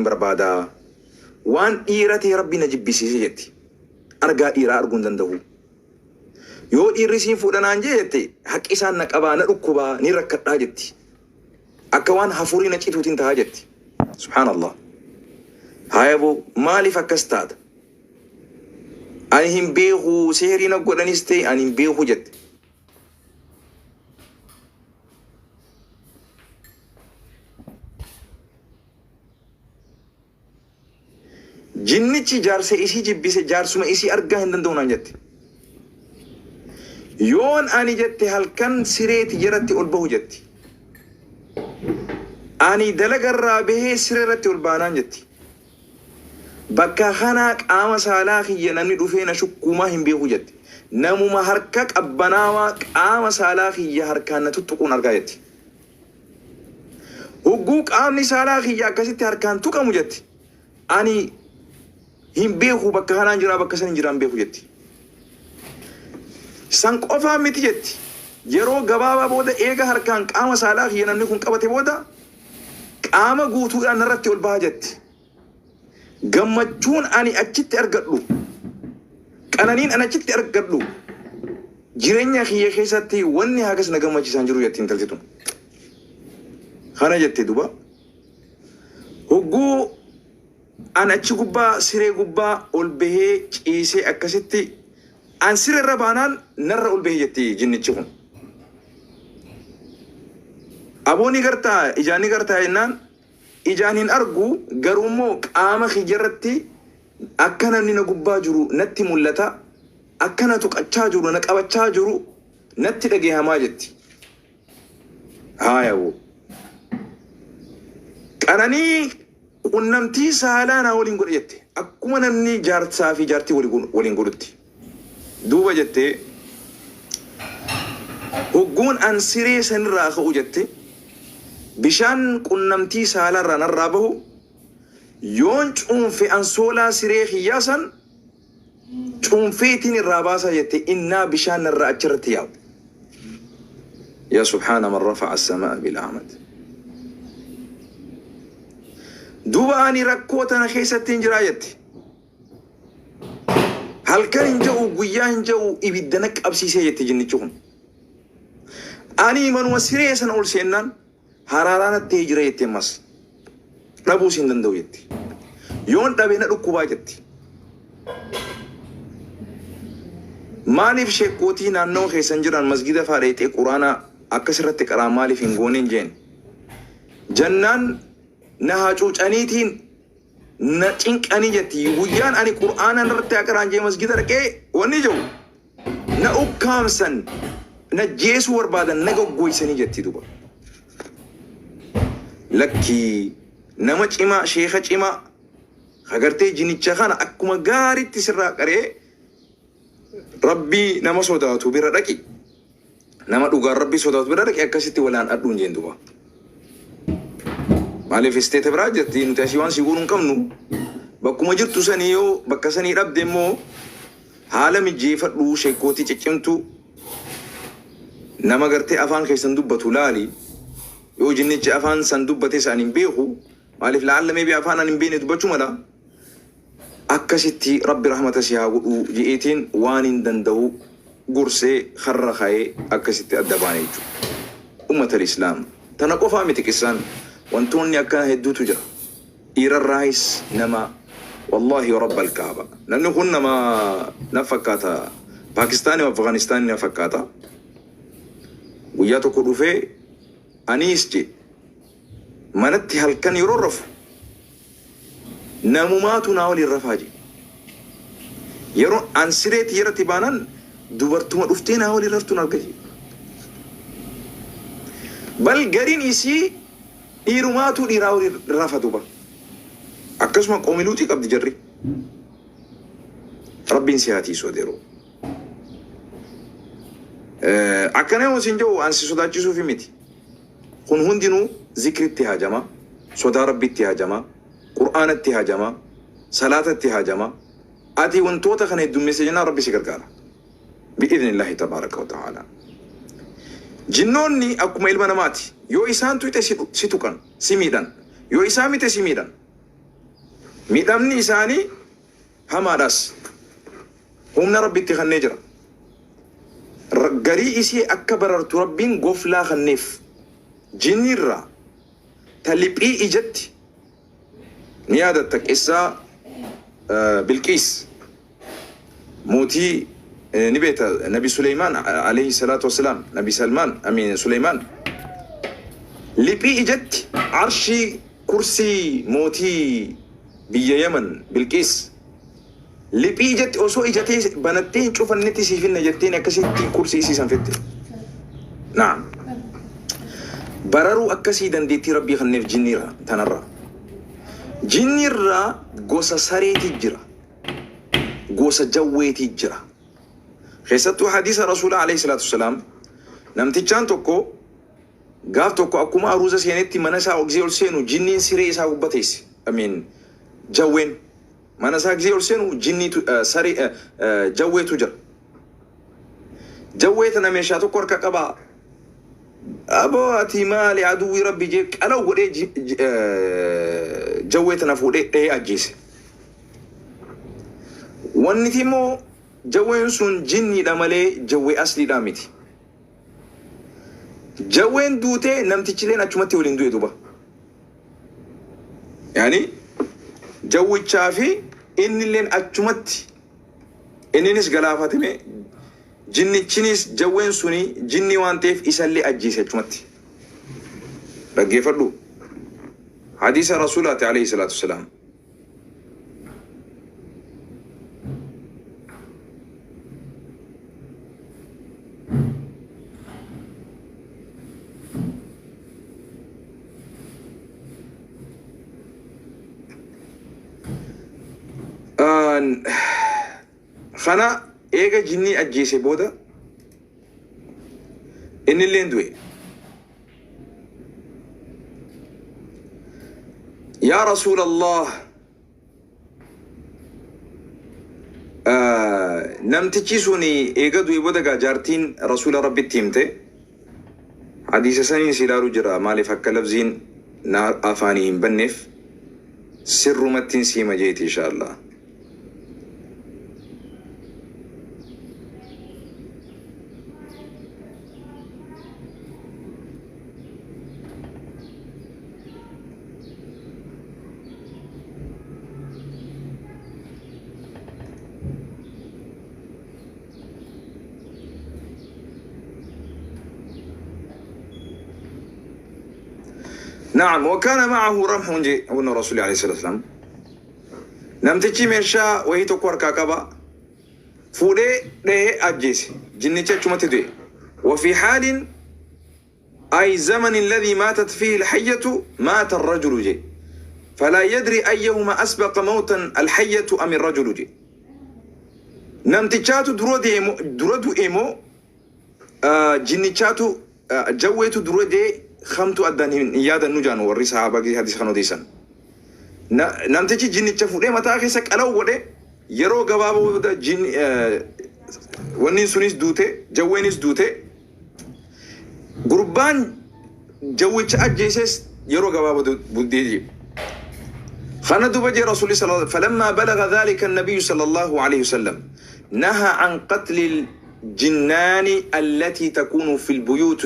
Barbaada. Waan dhiira ta'e Rabbi na jibbisiise jetti. Argaa dhiiraa arguu hin danda'u. Yoo dhiirri siin fuudha naan jee jette, haqi isaan na qabaa, na dhukkubaa, ni rakkadhaa jetti. Akka waan hafuurii na cituutiin tahaa jetti. Subhaanallah. Haayaboo, maaliif akkas taata? Ani hin beeku, seerii na godhanis ta'e ani hin beeku jette. Jinnichi jaarsa isii jibbise, jaarsuma isii argaa hin danda'u naan jette. Yoon ani jette halkan siree tiyyaratti ol bahu jetti. Ani dalagarraa bahee siree irratti ol baanaan jetti. Bakka kanaa qaama saalaa kiyya namni dhufee na shukkuumaa hin beeku jetti. Namuma harka qabbanaawaa qaama saalaa kiyya harkaan na tuttuquun argaa jetti. Hogguu qaamni saalaa kiyya akkasitti harkaan tuqamu jetti. Ani hin beeku, bakka kanaan jiraa, bakka san hin jiraa hin beeku jetti. San qofaa miti jetti. Yeroo gabaabaa booda, eega harkaan qaama saalaa kiyya namni kun qabate booda, qaama guutuudhaan narratti ol baha jetti. Gammachuun ani achitti argadhu, qananiin ani achitti argadhu, jireenya kiyya keessatti wanni hagas na gammachiisan jiru jetti intalti tun. Kana jette duba. Hogguu an achi gubbaa siree gubbaa ol bahee ciisee, akkasitti an siree irra baanaan narra ol bahee jetti jinnichi kun. Aboo, ni gartaa, ijaan ni gartaa jennaan, ijaan hin argu, garuu immoo qaama kiyya irratti akka namni na gubbaa jiru natti mul'ata, akka na tuqachaa jiru, na qabachaa jiru natti dhageehamaa jetti. Haayawoo. Qananii qunnamtii saalaa naa waliin godhe jette. Akkuma namni jaarsaa fi jaartii waliin godhutti. Duuba jettee, hogguun an siree sanirraa ka'u jette, bishaan qunnamtii saalaarraa narraa bahu yoon cuunfe, ansoolaa siree kiyyaa san cuunfeetiin irraa baasaa jette, innaa bishaan narraa achirratti yaa'u. Yaa subhaana man rafa'a as-samaa bil amad. Duuba ani rakkoo tana keessatti hin jiraa jette. Halkan hin ja'u, guyyaa hin ja'u, ibidda na qabsiisee jette jinnichi kun. Ani manuma siree sana ol seennaan haraaraa natti ta'ee jira jette ammas. Dhabuus hin danda'u jette. Yoon dhabe na dhukkubaa jetti. Maaliif sheekkootii naannawa keessan jiran masgida faa dheexee quraana akkasirratti qaraan maaliif hin gooneen jeen. Jannaan na hacuucaniitiin na cinqanii jetti. Guyyaan ani qur'aana irratti haa qaraan jee masgida dhaqee wanni jiru na ukkaamsan, na jeesuu barbaadan, na goggoysanii jetti duba. Lakkii, nama cimaa, sheeka cimaa agartee jinicha kana akkuma gaariitti sirraa qaree Rabbii nama sodaatu bira dhaqi. Nama dhugaan Rabbii sodaatu bira dhaqi, akkasitti walaan adhuun jeen duba. Maaliif isteeta biraa jirti, nuti asii waan si goonuu hin qabnu. Bakkuma jirtu sanii, yoo bakka sanii dhabde immoo haala mijeeffadhu, sheekootii ciccimtu, nama gartee afaan keessan dubbatu laali. Yoo jinnichi afaan san dubbate isaan hin beeku. Maaliif la'alla maybe afaan an hin beekne dubbachuu mala. Akkasitti Rabbi rahmata si haa godhuu je'eetiin waan hin danda'u gorsee karra ka'ee akkasitti adda baane jechuudha. Ummata Islaam, tana qofaa miti qissaan, wantoonni akkana hedduutu jira. Dhiirarraayis nama, wallaahi rabbal kaaba, namni kun nama na fakkaata, Paakistaanii Afgaanistaanii na fakkaata. Guyyaa tokko dhufee aniis je manatti halkan yeroo rafu namumaatu naa waliin rafaa je. Yeroo an siree tiyyarratti baanaan dubartuma dhuftee naa waliin raftuun arga je. Bal gariin isii dhiirumaatu dhiiraa waliin rafa duba. Akkasuma qoomiluutii qabdi jarri. Rabbiin si haa tiisu adeeroo. Akkana yoo isin jedhu an si sodaachisuufi miti. Kun hundinuu zikritti haajama, sodaa Rabbitti haajama, Qur'aanatti haajama, salaatatti haajama. Ati wantoota kana heddummeesse jennaan Rabbi si gargaara. Bi'idhnillaahi tabaaraka wa ta'aalaa. Jinnoonni akkuma ilma namaati. Yoo isaan tuqxe si tuqan, si miidhan. Yoo isaan mite si miidhan. Miidhamni isaanii hamaadhas. Humna Rabbitti kannee jira. Garii isii akka barartu Rabbiin goflaa kanneef. Jinniirraa ta liphii ijatti ni yaadatta qissaa Bilqiis mootii ni beekta Nabi Suleymaan alayhi salaatu wassalaam Nabi Salmaan amiin Suleymaan liphii ijatti arshii kursii mootii biyya Yaman Bilqiis liphii ijatti osoo ijatee banattee hin cufannetti siif hinna jetteen akkasitti kursii isiisan fette. Naam. Bararuu akkasii dandeettii Rabbii kanneef jinniirra tanarra. Jinniirraa gosa sareeti jira. Gosa jawweeti jira. Keessattuu hadiisa Rasuulaa alayhi salaatu wasalaam namtichaan tokko gaaf tokko akkuma aruuza seenetti mana isaa gisee ol seenu jinniin siree isaa gubbaa teesse. I mean jawween mana isaa gisee ol seenu jinniitu saree jawweetu jira. Jawwee tana meeshaa tokko harka qabaa. Aboo ati maali aduwwi Rabbi jee qalaw godhee jawwee tana fuudhee dhahee ajjeese. Wanni immoo jawween sun jinniidha malee jawwee asliidha miti. Jawween duutee namtichileen achumatti waliin du'e duba. Yaani jawwichaa fi innilleen achumatti inninis galaafatame jinnichinis jawween suni jinni waan ta'eef isallee ajjeese achumatti. Dhaggeeffadhu. Hadiisa Rasuulaati alayhi salaatu wasalaam. Kana eega jinnii ajjeese booda innilleen du'e. Yaa Rasuulallah, namtichi sun eega du'e booda gaa jaartiin Rasuula Rabbitti himte. Hadiisa saniin si ilaalu jira maaliif akka lafziin na afaanii hin banneef sirrumattiin si hima jeeti inshaallah. نعم وكان معه رمح جي الرسول عليه الصلاة والسلام. Namtichi meeshaa wayii tokko harkaa qaba. Fuudhee dhahee ajjeese. Jinnichi achumatti du'e. وفي حال أي زمن الذي ماتت فيه الحية مات الرجل جي فلا يدري أيهما أسبق موتا الحية أم الرجل جي. Namtichaatu dura du'e moo jinnichaatu jawweetu dura du'e kamtu addaan hin yaadannu jaan warri sahaabaa hadiisa kan odeessan. Namtichi jinnicha fuudhee mataa keessa qalaw godhe yeroo gabaabaa booda wanni sunis duute jawweenis duute gurbaan jawwicha ajjeeses yeroo gabaabaa buddee jee. Kana duba jee Rasuulli sallallahu فلما بلغ ذلك النبي صلى الله عليه وسلم نهى عن قتل الجنان التي تكون في البيوت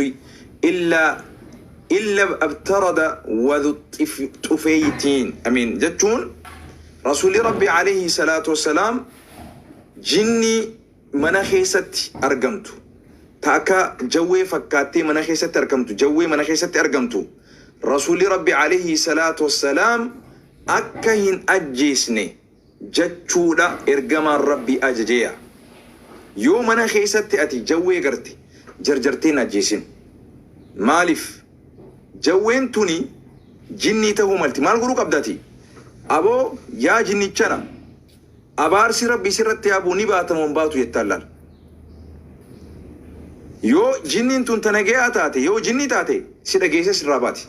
إلا ابترد وذو الطفيتين. أمين جتون رسول ربي عليه الصلاة والسلام جني مناخيست أرقمت تاكا جوي فكاتي مناخيست أرقمت جوي مناخيست أرقمت رسول ربي عليه الصلاة والسلام أكهن أجيسني جتشودا إرقما ربي أججيا يوم مناخيست أتي جوي قرتي جرجرتين أجيسن مالف jawween tuni jinnii ta'uu malti maal godhuu qabdati aboo yaa jinnichana abaarsi Rabbi sirratti yaabuu ni baatamoo hin baatu jettaan laal. Yoo jinniin tun tana gahaa taate yoo jinnii taate si dhageesse sirraa baati.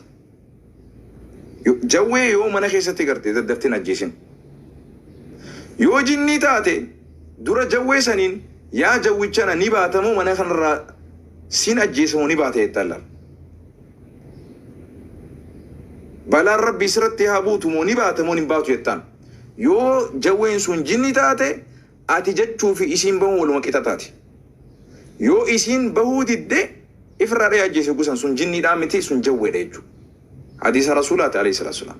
Jawwee yoo mana keessatti garte daddafteen ajjeesin. Yoo jinnii taate dura jawwee saniin yaa jawwichana ni baatamoo mana kanarraa siin ajjeesamoo ni baata jettaan laal. Balaan Rabbi sirratti haa buutu moo ni baata moo hin baatu jettaan. Yoo jawween sun jinni taate, ati jechuu fi isiin bahuun waluma qixa taati. Yoo isiin bahuu didde, ifirraa dhahee ajjeese gusan sun jinniidhaa miti, sun jawweedha jechuudha. Hadiisa Rasuulaati alayhi salaatu wasalaam.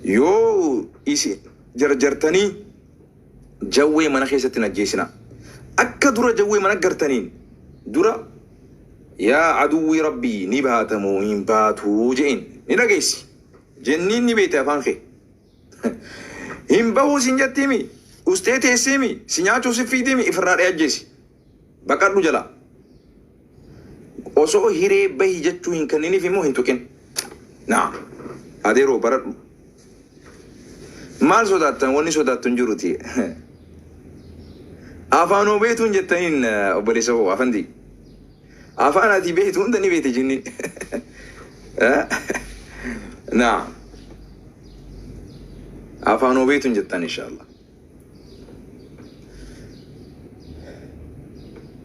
Yoo isin jarjartanii jawwee mana keessatti hin ajjeesinaa. Akka dura jawwee mana gartaniin dura yaa aduwwii rabbii ni baata moo hin baatuu je'in ni dhageessi. Jenniin ni beekte afaan kee. Hin bahuu sin jettiimi, ustee teessiimi, si nyaachuu si fiidiimi, ifirraa dhahee ajjeesi. Baqadhu jalaa. Osoo hiree bahi jechuu hin kenniniif immoo hin tuqin. Naa adeeroo baradhu. Maal sodaattan? Wanni sodaattu hin jiruti. Afaanoo beektuun jettaniin obboleessa koo afandi. Afaan ati beektu hunda ni beekte jinniin. Naa afaanoo beektuun jettan inshaallah.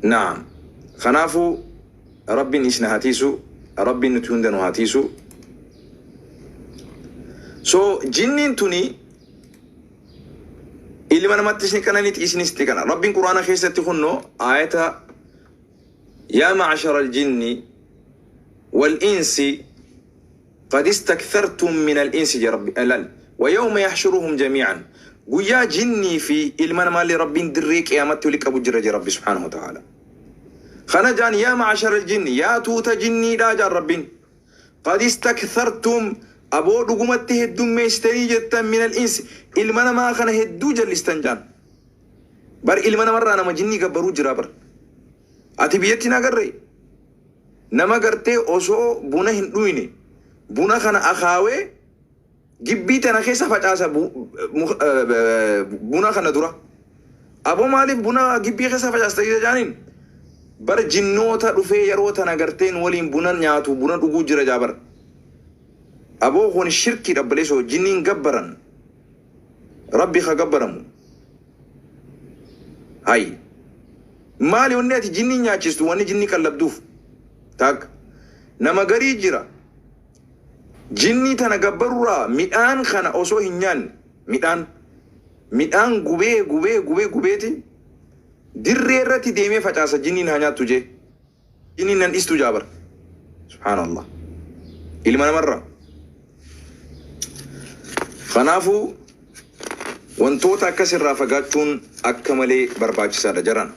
Naam. Kanaafuu Rabbiin isin haa tiisu, Rabbiin nuti hunda nu haa tiisu. So jinniin tuni ilma namattis ni qananiiti, isinis ni qana. Rabbiin Quraana keessatti kunnoo aayata yaa ma'ashara aljinni wal insi qad istakthartum min al insi jedha Rabbi laal wa yawma yahshuruhum jamii'an guyyaa jinnii fi ilma namaallee Rabbiin dirree qiyaamatti wali qabu jira jedha Rabbi subhaanahu wa ta'aala. Kana jaan yaa ma'ashara aljinni yaa tuuta jinniidhaa jaan Rabbiin qad istakthartum aboo dhugumatti heddummeessitanii jettan min al insi ilma namaa kana hedduu jallistan jaan. Bar ilma namarraa nama jinnii gabbaruu jira bar. Ati biyyatti hin agarree? Nama gartee osoo buna hin dhuyne buna kana akaawee gibbii tana keessa facaasa buna kana dura. Aboo maaliif buna gibbii keessa facaasta isa jaaniin? Bar jinnoota dhufee yeroo tana garteen waliin buna nyaatu buna dhuguu jira jaa bar. Aboo kun shirkii dhabbaleessoo jinniin gabbaran. Rabbi ka gabbaramu. Hay. Maali wanni ati jinnii nyaachistu, wanni jinnii qallabduuf? Takka. Nama garii jira. Jinnii tana gabbarurraa midhaan kana osoo hin nyaanne midhaan gubee gubee gubee gubeeti dirree irratti deemee facaasa jinniin haa nyaattu jee. Jinniin nan dhiistu jaa bar. Subhaanallah. Ilma namarraa. Kanaafuu wantoota akkas irraa fagaachuun akka malee barbaachisaadha jaran.